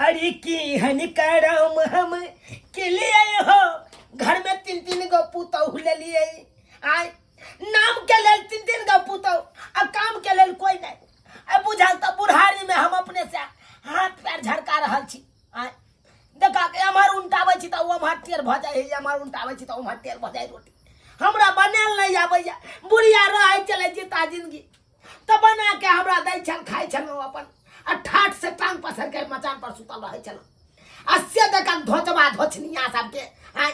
अरे की हन करम हम के लिए हो घर में तीन तीन गो पुतहु लेलिए आय नाम के लेल तीन तीन गो पुतहु आ काम के लेल कोई नहीं आ बुझल तऽ बुढ़ारी में हम अपने से हाथ पैर झड़का रहल छी आय देखा के एम्हर उनटाबै छी तऽ ओम्हर टेढ़ भऽ जाइ है एम्हर उनटाबै छी तऽ ओम्हर टेढ़ भऽ जाइ रोटी हमरा बनायल नहि आबैया बुढ़िया रहै छलै जीता जिंदगी तऽ बना के हमरा दै छल खाइ छलहुँ अपन आ ठाठ से टांग पसर के मचान पर सुतल रहै छलहुँ आ से देखा धोचबा धोचनिया सबके आय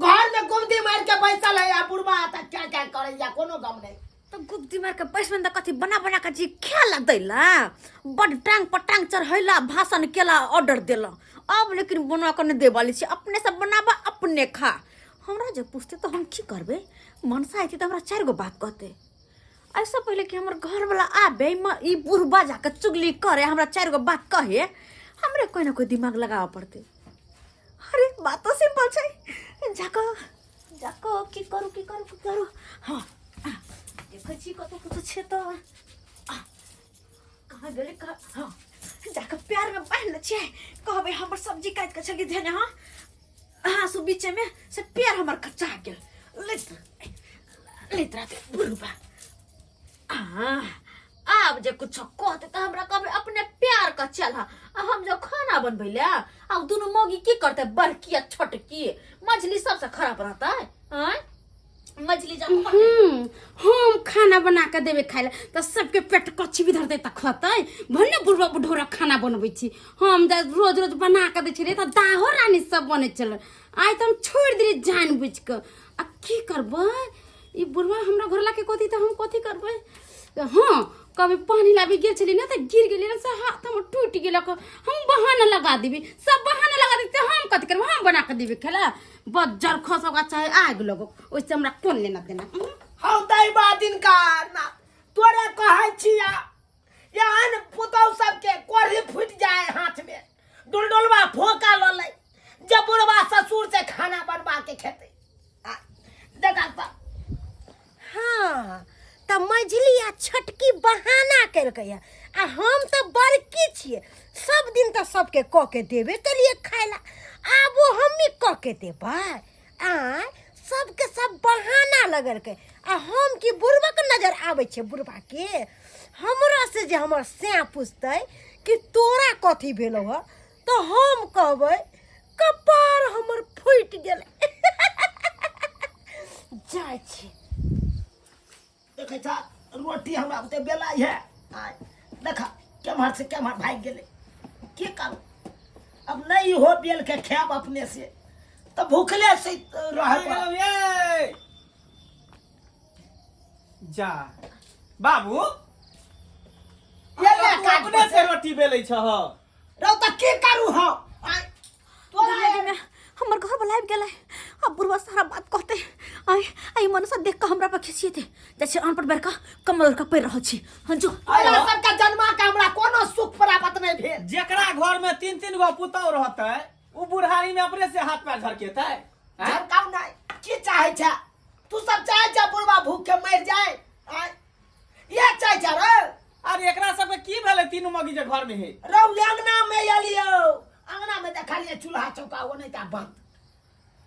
घर में गुमती मार के बैसल है आ बुढ़बा तऽ क्या क्या करैया कोनो गम नहीं तऽ गुप्ती मार के बैसबे तऽ कथी बना बना के जी खाए दैला बड टांग पर टांग चढ़ैला भाषण केला ऑर्डर देला अब लेकिन बना के नहि देवाली छी अपने से बनाबा अपने खा हमरा जे पूछते तऽ हम की करबै मनसा अयतै तऽ हमरा चारि गो बात कहतै एहिसँ पहिले कि हमर घरवला आबे ई बुढ़बा जाके चुगली करे हमरा चारि गो बात कहे हमरे कोइ ने कोइ दिमाग लगाबऽ पड़तै अरे बात तऽ सिंपल छै जाकऽ जाकऽ की करू की करू की करू हँ देखै छी कतौ कुछो छै तऽ कहाँ गेलै कहाँ हँ जाकऽ प्यारमे बान्हि लै छियै कहबै हमर सब्जी काटि कऽ छलियै धेने हँ हाँ सो बीचेमे से प्यार हमर कच्चा गेल लैत लैत रहतै बुढ़बा हाँ आब जे कुछो कहते तऽ हमरा कहबै अपने प्यार के चल आ हम जब खाना बनबै ले आब दुनू मौगी की करते बड़की आ छोटकी मझली सबसे खराब रहतै आँय मझली जब हम खाना बना के देबै खाइ लए तऽ सबके पेट कच्ची भी धरतै तऽ खतै भने बुढ़बा बुढ़ौरा खाना बनबै छी हम जे रोज रोज बना के दै छलियै तऽ दाहो रानी सब बनै छलै आइ तऽ हम छोड़ि देलियै जानि बुझि कऽ आ की करबै ई बुढ़वा हमरा घर लाके कथी तऽ हम कथी करबै हँ कभी पानी लाबी गेल छलियै ने तऽ गिर गेलियै ने से हाथ हमर टूटि गेलक हम बहाना लगा देबै सब बहाना लगा देतै हम कथी करबै हम बना कऽ देबै खेला बज्जर खसोगा चाहे आगि लगो ओहिसँ हमरा कोन लेना देना हौ दैबा दिनका ना तोरे कहै छिया एहन पुतहु सबके कोढ़ी फूटि जाए हाथ में डुलडुलबा फोका लऽ लै जे बुढ़बा ससुर से खाना बनवा के खेतै आ, देखा तऽ हाँ तऽ मझली आ छोटकी बहाना केलकै आ हम तऽ बड़की छियै सब दिन तऽ सबके कऽ के देबे केलियै खाय ला आबो हमही कऽ के देबै आँय सबके सब बहाना लगलकै आ हम की बुढ़बक नजर आबै छै बुढ़बाके हमरा से जे हमर सैं पुछतै कि तोरा कथी भेलौ हँ तऽ हम कहबै कपार हमर फूटि गेलै जाइ छी देखै छ रोटी हमरा बुते बेला है आय देख केम्हर से केम्हर भागि गेलै की करू अब नहीं हो बेल के खायब अपने से तऽ भूखले से रह गेलौ ये जा बाबू ये ले तू काट अपने से रोटी बेलै छह रौ तऽ की करू हम आँय, तोरा दादी में हमर घर वाला आबि गेलै अब बुढ़वा सारा बात कहते आइ आइ मनसा देख कऽ हमरा पर खिसिएते जाइ छै अनपढ़ बैठ कऽ कमल ओढ़ कऽ पड़ि रहल छी हँ जो तोरा सबके जन्मा के हमरा कोनो सुख प्राप्त नहि भेल जेकरा घर में तीन तीन गो पुतौह रहतै उ बुढ़ारी में अपने से हाथ पैर झरकेतै आँय? झरकाउ नहि की चाहै छै तू सब चाहै छै बुढ़वा भूख के मरि जाए आँय? इएह चाहै छै रे अरे एकरा सबके की भेलै तीनू मगी जे घर में है रौ अंगना में एलियो अंगना में देखलिए चूल्हा चौका ओ नहीं ता बंद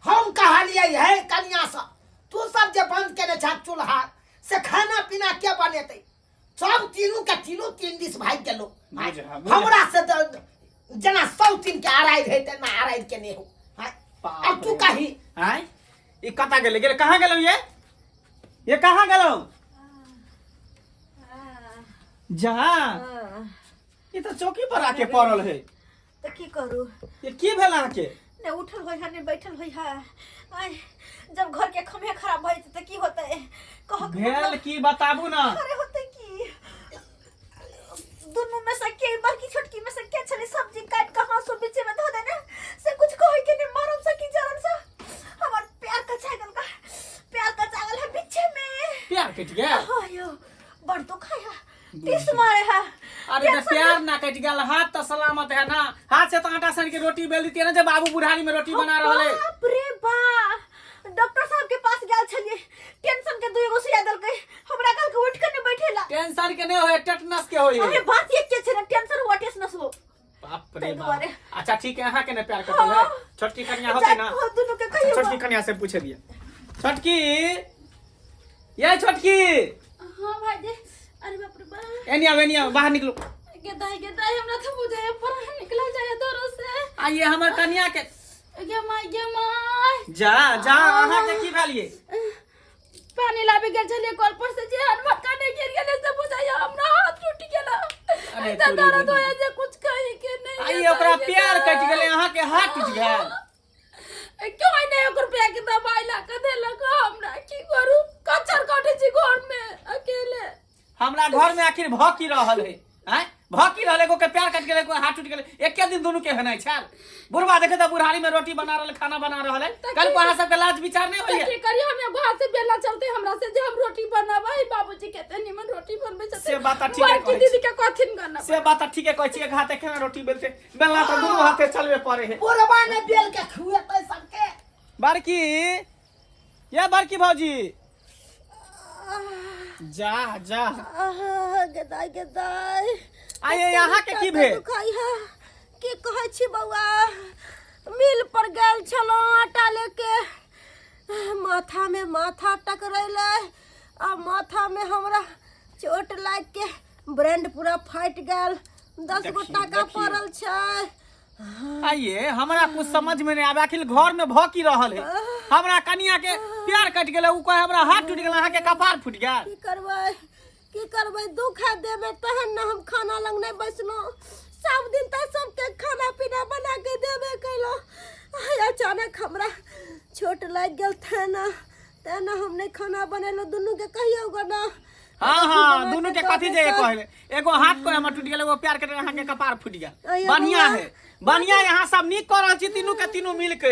हम कहलिए है कनिया से तू सब जे बंद केने छा चूल्हा से खाना पीना के बनेतै सब तीनू के तीनू तीन दिस भागि गेलो बुझ- बुझ। हमरा से तऽ जेना सौ तीन के अराइ रहै तेना अराइ के नहि हो बाप अब तू रे। कही आँय ई कतऽ गेलै गेलै कहाँ गेलौ ये ये कहाँ गेलौ जा ई तऽ चौकी पर आके पड़ल है तऽ की करू ये की भेल अहाँके ने उठल होइ है ने बैठल होइ है आय जब घर के खम्भे खराब भऽ जेतै तऽ की होतै कह के भेल मतलब- की बताबू ना अरे होतै की दुनू में से के बड़की छोटकी में से के छलै सब्जी काट के हाँसू बीचे में धऽ देने से कुछ कहै के नहीं मरम से की जरम से हमर प्यार कचा गेल का प्यार कचा गेल है बीचे में प्यार कटि गेल हाँ यो बड़ दुख है टीस मारे है अरे तऽ प्यार ना कटि गेल हाथ तऽ सलामत है ना हाथ से तऽ आटा सान के रोटी बेल दितियै ना जे बाबू बुढ़ारी में रोटी बना रहल है बाप रे बा डॉक्टर साहब के पास गेल छलिए टेंशन के दुई गो सुइया देलकै हमरा कल के उठ के नहीं बैठेला टेंशन के नहीं होय टेटनस के होय अरे बात ये के छै ना टेंशन हुआ टेंशन हो बाप रे ताहि बाप दुआरे। अच्छा ठीक है अहाँ के ने प्यार कटल है छोटकी कन्या होते ना जा, दुनू के अच्छा, कहियो छोटकी कन्या से पूछे दिए छोटकी ये छोटकी हाँ भाईजी अरे बाप रे बाप एनी आओ एनी आओ बाहर निकलो गे दाई गे दाई हमरा तो बुझाए पर निकल जाए दोरो से आइए हमर कन्या के गे माय गे माय जा जा अहाँ के की भेलिए पानी लाबे गेल छलिए कल पर से जे हाथ भटका नहीं गिर गेले से बुझाए हमरा हाथ टूट गेला अरे इतना तोरी दर्द बहिन। होया जे कुछ कही के नहीं आइए ओकरा प्यार कटि गेलै अहाँ के हाथ टूटि गेल क्यों नहीं एक रुपया के दवाई ला के देलक हमरा की करू कचर काटे छी घर में अकेले हमरा घर में आखिर भ की रहल है आँय भ की रहल एगो के प्यार कटि गेलै एगो के हाथ टूटि गेलै एके दिन दुनू के हेनाइ छल बुढ़वा देखे तऽ बुढ़ारी में रोटी बना रहल खाना बना रहल है कल को अहाँ सबके लाज विचार नहीं होइए की करी हम एगो हाथ से बेला चलते हमरा से जे हम रोटी बनाबै बाबूजी केते निमन रोटी बनबै छथिन से बात तऽ ठीके बड़की कहै दीदी के कथिन गाना से बात तऽ ठीके कहै छी एक हाथे केना रोटी बेलते बेलना तऽ दुनू हाथे चलबे पड़े है बुढ़वा ने बेल के खुएतै सबके बड़की ये बड़की भौजी जा जा आहा, गेदाइ गेदाइ आइए यहाँ के की भेल दुखाइ है की कहै छी बौआ मिल पर गेल छलहुँ आटा लेके माथा में माथा टकरेलै आ माथा में हमरा चोट लागि के ब्रेंड पूरा फाटि गेल 10 गो देखियौ, टाका देखियौ। पड़ल छै आइए हमरा कुछ समझ में नहीं आवे आखिर घर में भ की रहल है हमरा कनिया के प्यार कटि गेलै उ कहे हमरा हाथ टूटि गेल अहाँ के कपार फूटि गेल की करबै की करबै दुख है देबै तहन ने हम खाना लग नहि बैसलहुँ सब दिन तऽ सबके खाना पीना बना के देबे कयलहुँ आइ अचानक हमरा चोट लागि गेल तेँ ने तेँ ने हम नहि खाना बनेलहुँ दुनूके कहियौ गो ने हाँ हाँ दोनों के कथी जे कहले एगो हाथ को हमर टूट गेल एगो प्यार के अहाँ के कपार फूट गेल अयो बढ़िया बौआ। है बढ़िया यहाँ सब नीक कर रहल छी तीनू के तीनू मिल के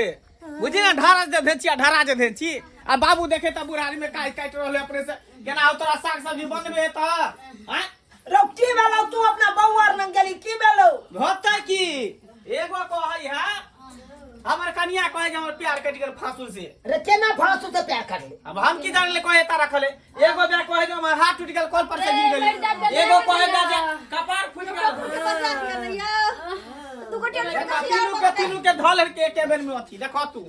बुझी ना ढारा जे भेल छी आ ढारा जे भेल छी आ बाबू देखे त बुढ़ारी में काटि काटि रहल है अपने से केना हो तोरा साग सब्जी बनबे त आँय रौ की भेलौ तू अपना बौआ लग गेली की भेलौ होतै की एगो कहै है हमर कनिया कहै जे हमर प्यार कटि गेल फांसू से रे केना फांसू से प्यार कर ले अब हम की जान ले कहे तारा खले एगो बे कहे जे हमर हाथ टूट गेल कल पर से गिर गेल एगो कहे बे जे कपार फूटि गेल देखो तीनू के धल के एके बेर में अथी देखो तू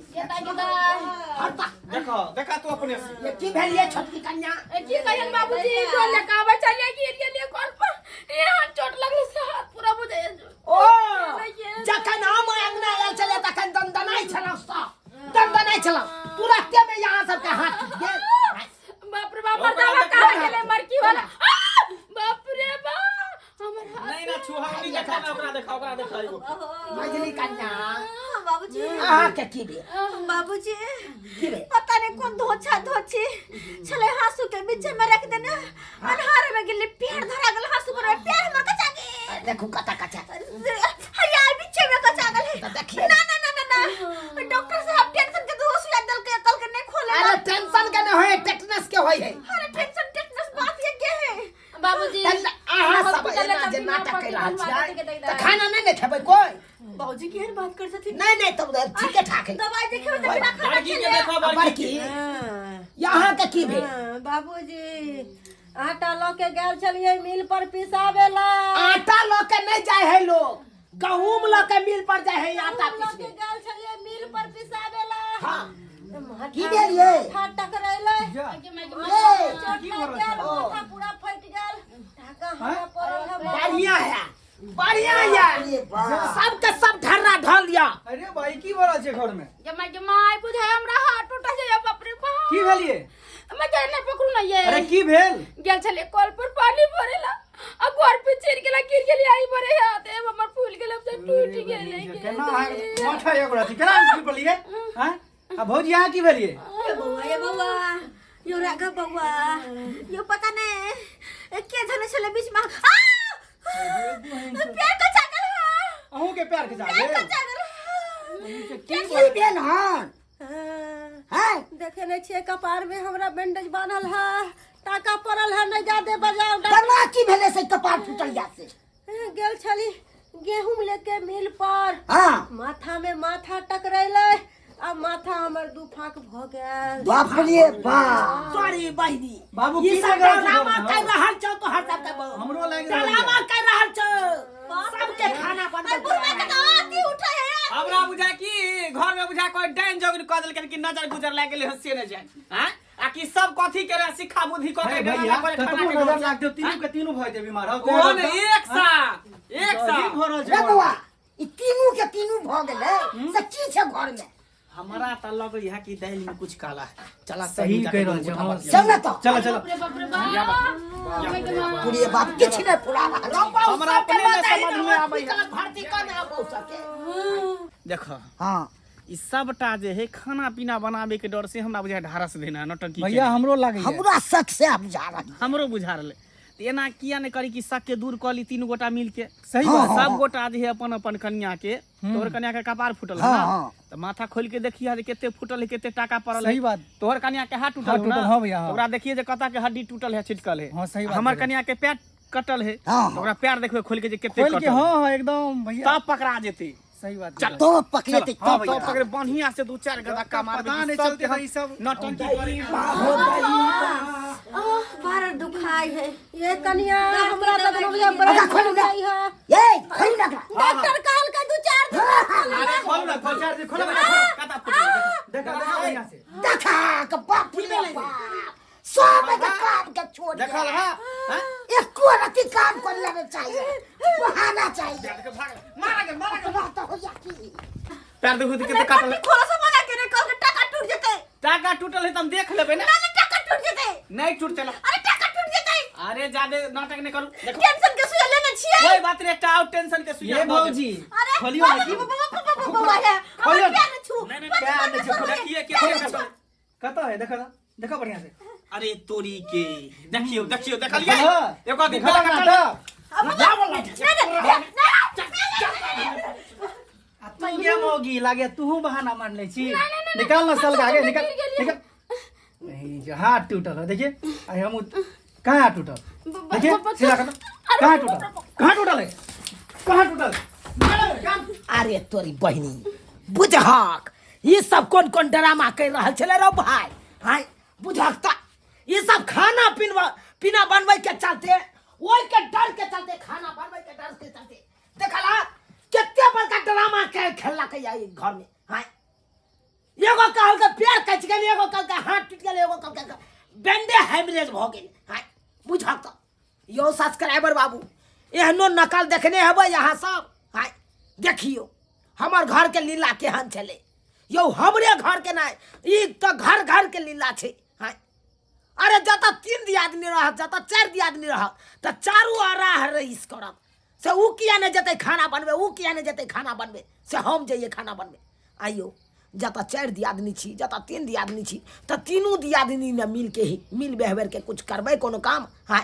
देखो देखा तू अपने से ये की भेल ये छोटकी कन्या की कहियन बाबूजी डोल लेके आबै छलियै गिर गेलियै कल पर ए हाथ चोट लगलै से हाथ पूरा बुझाइ ओ जखन हम अंगना आयल छलै तखन दनदनाइ छलहुँ सब दनदनाइ छलहुँ तुरते में यहाँ सबके हाथ टूटि गेल बाप रे बाप मर्दावा कहाँ गेलै मरकी वाला आ! बाप रे बाप हमर हाथ नहीं ना छुहा नहीं देखा ना ओकरा देखा ओकरा देखा एगो मझली कन्या बाबूजी अहाँ के की भेल बाबूजी की भेल पता नहीं कौन धोछा धोछी छले हासू के बीच में रख देने अन्हार में गेली पैर धरा गेल हासू पर पैर हमर कचा गेल देखू कता कचा हैया बीच में कचा गेल तऽ देखिए। ना ना ना ना ना डॉक्टर साहब टेंशन के दो सुई दल के कल के नहीं खोले अरे टेंशन के नहीं होय टेटनस के होय है अरे टेंशन टेटनस बात ये के है बाबूजी तहन अहाँ सब हॉस्पिटल एना जे ले नाटक कर रहल बनवा छियै के देख तऽ खाना नहि ने खेबै कोइ बाबूजी केहन बात कर छथिन नहि नहि तब ठीके ठाक है दवाई देखे में तऽ बिना खाना बड़की के खेले देखो बड़की बड़की के यहाँ के की भेल हाँ, बाबूजी आटा लऽ के गेल छलियै मिल पर पिसाबे ला आटा लऽ के नहि जाइ है लोग गहूम लऽ के मिल पर जाइ है आटा लऽ के पीसबे गेल छलियै मिल पर पिसाबे ला हाँ तऽ माथा की भेल यै? माथा टकरेलै ये चोट लागि गेल माथा पूरा फटि गेल टाका हमरा पड़ल है बढ़िया है बढ़िया है सबके सब ढर्रा ढल या अरे भाई की भऽ रहल छै घर में जमा जमाई बुझाय हमरा हाथ टूटा जाय बाप रे बाप की भेल ये मैं जाने नहीं पकड़ू ना ये अरे की भेल गेल छले कल पर पानी भरेला आ घर पे चिर गेला गिर गेली आई भरे हाथ ए हमर फूल गेल अब से टूट गेले केना अहाँ माथा एगो अथी केना की बोलिए हैं आ भौजी अहाँ की भेलिए ये बौआ ये बौआ यो राघव बौआ यो पता नहीं के धने छले बीच में आ प्यार का चागल है अहूँ के प्यार के प्यार का चाहे चागल है की भेल हन हाँ, हैं देखे नहीं छियै कपार में हमरा बैंडेज बान्हल है टाका पड़ल है नहीं जादे बजाओ केना की भेलै से कपार फूटल या से गेल छली गेहूं लेके मिल पर हाँ माथा में माथा टकरेलै आ आ माथा हमर दू फाक भऽ गेल। बाप रे बाप। तोरी बहिनी, बाबू, ई की सब लागि रहल छै ड्रामा घरमे, कर हौ? रहल छौ तोहर सबके बहु। हमरो लागि रहल ड्रामा छै। कर रहल छौ, सबके खाना बनबै बुढ़वा के तऽ आती उठै है। हमरा बुझाय कि घर में बुझाय कोई डाइन जोगिन कऽ देलकनि कि नजर गुजर लागि गेलै हँ से नहि जानि आँय आ कि सब कथी के रहे सिखा बुद्धि कऽ के हे ड्रामा भैया करे खाना कतबो के नजर डर। लागतौ, तीनू के तीनू भऽ जेतै बीमार हौ। ओहो ने एक साथ एक अजीब साथ भऽ रहल छै रे घरमे। बौआ, ई तीनू के तीनू भऽ गेलै से की छै घर में? हमरा तऽ लगै है कि दालि में कुछ काला है। चला सही कहि रहल छै, हँ। चल ने तऽ। चल चल। बाप रे बाप रे बाप। पूरे बाप किछु नहि पूरा रहल छै। हमरा अपने नहि समझ में आबै है। भर्ती कऽ ने आबो सबके। देखो, हाँ, ई सबटा जे है खाना पीना बनाबे के डर से हमरा बुझाय ढारस देना नौटंकी भैया केने। हमरो लागैया, हमरा शक से बुझा रहल। हमरो बुझा रहलै तऽ एना किया नहि करी कि शक के दूर कऽ ली तीनू गोटा मिल के। सही हाँ, बात। हाँ। सब गोटा जे है अपन अपन कनिया के, तोहर कनिया के कपार फूटल है हाँ, ना? हाँ। तऽ माथा खोल के देखिए जे कते फूटल है, कते टाका पड़ल है। सही बात। तोहर कनिया के हाथ टूटल हाथ हो ना? टूटल, हाँ भैया, हाँ। तऽ ओकरा देखिए जे कता के हड्डी टूटल है, छिटकल है। हाँ, सही बात हमर है। कनिया के पैर कटल है, हाँ, तऽ ओकरा पैर देखबै खोल के जे कते खोल के कटल है। हाँ हाँ एकदम भैया, तब पकड़ा जेतै। सही बात। चल। तो पकड़ेते हाँ तब भैया। तब पकड़े बढ़िया से दू चार गो धक्का मारबै पता कि नहीं सबके चलते हम ई सब। नौटंकी करे। ओह, बड़ दुखाइ है। ये कनिया, हमरा तऽ कोनो बुझाय ओकरा खोलू ना। बड़ा है। ए, खोलू ना एकरा। डॉक्टर कहलकै दू चार दिन। अरे खोलू ना, खोलू। चार दिन खोलो। कता फूटल है? देखा देखा बढ़िया से। देखा के बाप रे बाप, सब के काम के छोड़ देखल है हाँ? एको रति काम कर लेने चाहिए, बहाना चाहिए। मारा के मारा के। अपना तो होइया की पैर देखू तऽ कते काटल है। खोला से मना केने कहलकै टाका टूट जेतै। टाका टूटल है तऽ हम देख लेबै ना। ना टाका टूट जेतै। नहीं टूटते ला। अरे टाका टूट जेतै। अरे ज्यादा नाटक नहीं करू, देखो। टेंशन के सुइया लेने छियै। कोई बात नहीं, एकटा और टेंशन के सुइया ये दऽ देब। भौजी अरे खोलियो ने बाबा, की? बाबा, बाबा, बाबा, बाबा, है। हमर खोलियो। पैर नहि छू। नहीं, नहीं, बाबा, पैर नहि छू, बाबा, देखिए के पैर नहि छू। कतऽ है? देखा देखा बढ़िया से। अरे तोरी के देखियो देखियो, देखलियै? हाँ। एगो दिन देखा ना कटल। तऽ। अब बाबा, नहीं, नहीं, नहीं, आ तू गे मौगी लागे तूहू बहाना मान लै छी। निकाल ना सल आगे, निकाल निकाल। नहीं जे हाथ टूटल है, देखिए आई हम कहाँ हाथ टूटल देखिए, सीधा कर। कहाँ टूटल, कहाँ टूटल है, कहाँ टूटल? अरे तोरी बहिनी, बुझहक ई सब कोन कोन ड्रामा कर रहल छलै रौ भाई? हाय, बुझहक तऽ ई सब खाना पीना पीना बनबै के चलते, ओहि के डर के चलते, खाना बनबै के डर के चलते देखला कते बड़का ड्रामा के खेललक ई घर में। हाय, एगो कहल के पैर कचि गेल, एगो कहल के हाथ टूटि गेल, एगो कहल के बेंडे हेमरेज भऽ गेल। हाय, बुझहक तऽ यौ सब्सक्राइबर बाबू, एहनो नकल देखने हेबै अहाँ सब। हाय, देखियौ हमर घर के लीला केहन छलै यौ। हमरे घर के नहि, ई तऽ घर घर के लीला छै। हाय, अरे जतऽ तीन दियादनी रहत, जतऽ चारि दियादनी रहत, तऽ चारू अराह रईस करत से उ किया नहि जेतै खाना बनबै, उ किया नहि जेतै खाना बनबै, से हम जइयै खाना बनबै। आइयौ जतऽ चारि दियादनी छी, जतऽ तीन दियादनी छी, तऽ तीनू दियादनी ने मिलके ही मिल बेहबेरके कुछ करबै कोनो काम। हाय,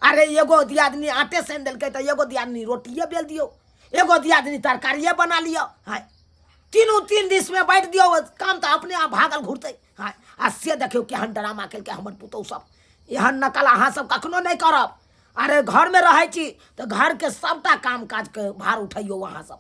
अरे एगो दियादनी आटे सानि देलकै तऽ एगो दियादनी रोटिए बेल दियौ, एगो दियादनी तरकारिए बना लिअ। हाय, तीनू तीन दिसमे बाँटि दियौ काम तऽ अपने आप भागल घुरतै। हाय, आ से देखियौ केहन ड्रामा केलकै हमर पुतहु सब। एहन नकल अहाँ सब कखनो नहि करब। अरे घरमे रहै छी तऽ घरके सबटा काम काजके भार उठैयौ अहाँ सब।